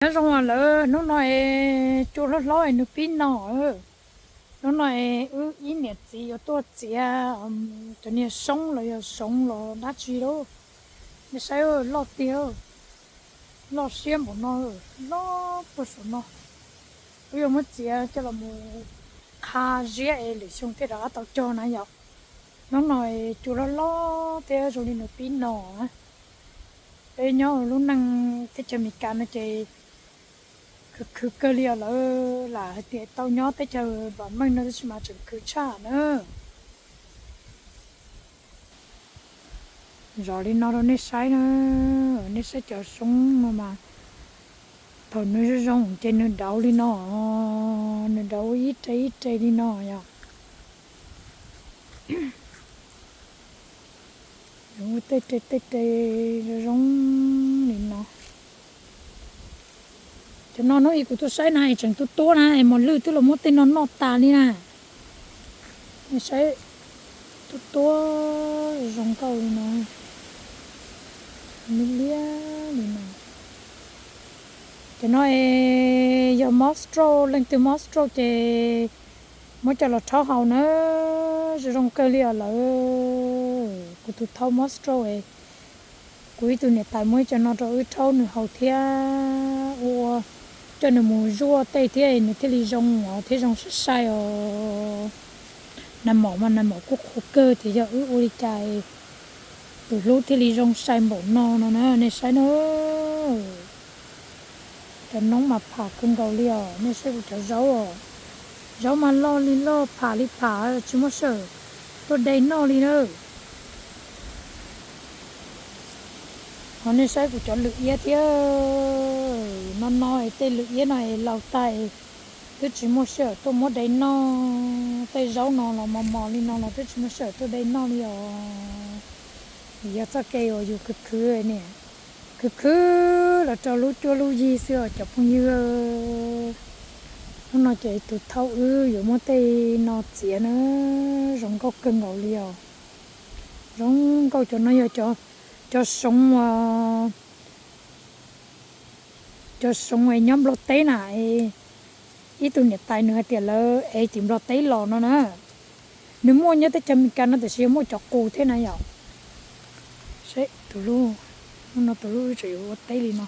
Nyob zoo lawm, hnub no es cua hlob hlob es nws pib no. Hnub no es wb ib niam txiv yuav tuaj txiav cov niag soob los yog zoov los dab tsi lauj. Nej saib, loj tiag, loj siab npaum no, loj puag saum no. Wb yuav muab txiav coj los mus qha ziab es lwm xyoo thiaj rov qab tau cog na yom. Hnub no cua hlob hlob thiab zoo li nws pib no. Peb nyob lub neej teb chaws Amelikas no ces khwv khwv kawg li os lawm, lam hais tias tau nyob teb chaws vam meej no tab sis mas tseem khwv tshaj na. Zov li no rau nej saib na, nej saib cov soob no mas thaum nws zoo zoo ces nws dauv li no, nws dauv ib re ib re li no yom. Ua tej re tej re zoo zoo li no. Cov no hnub ib kuv tuaj saib na es tseem tuab tuab na es mos lwj twb los muab tej no noj tas li na. Nej saib, tuab tuab zoo nkauj li no, liab liab li no. Cov no es yog mob stroke, leej twg mob stroke ces muab coj los rhaub haus na, zoo zoo kawg li os lawm. Kuv tus thaub mob stroke es kuv ib tug niam tais muab ib co no rau wb rhaub nws haus thiab ua, coj nws mus zuaj tej thiab nws thiaj li zoo os thiab zoo sai sai os. Nag maum mas nag maum kuj qhuav kawg tiam sis yog wb ua li cas tus hlub thiaj li zoo sai npaum no no na, nej saib na. Cov noob mas pham kawg nkaus li os, nej saib kuv cov zaub os. Zaub mas loj li loj, pham li pham, tsis muaj sij hawm tuaj de noj li na. Ho nej saib kuv cov lwm iab thiab, no no es tej lwm iab no es laus tag es twb tsis muaj sij hawm tuaj muab de noj. Tej zaub no los mos mos li no los twb tsis muaj sij hawm tuaj de noj li os. Yog txoj kev uas yus khwv khwv niam, khwv khwv los rau lub cuab lub yig xwb os cov phooj ywg. Hnub no ces tus thaub wb yuav muab tej no txiav na, zoo nkauj kawg nkaus li os. Zoo nkauj, cov no yog cov, cov soov, cov soov es nyob Nplog teb na. Ib tug niam tais nws hais tias lawv ev tim Nplog teb los no na. Nws muaj nyob teb chaws Amelikas no tiam sis yog muaj cov qus thiab na yom. Seb tus hlub, hnub no tus hlub wb tseem yuav ua teb li no.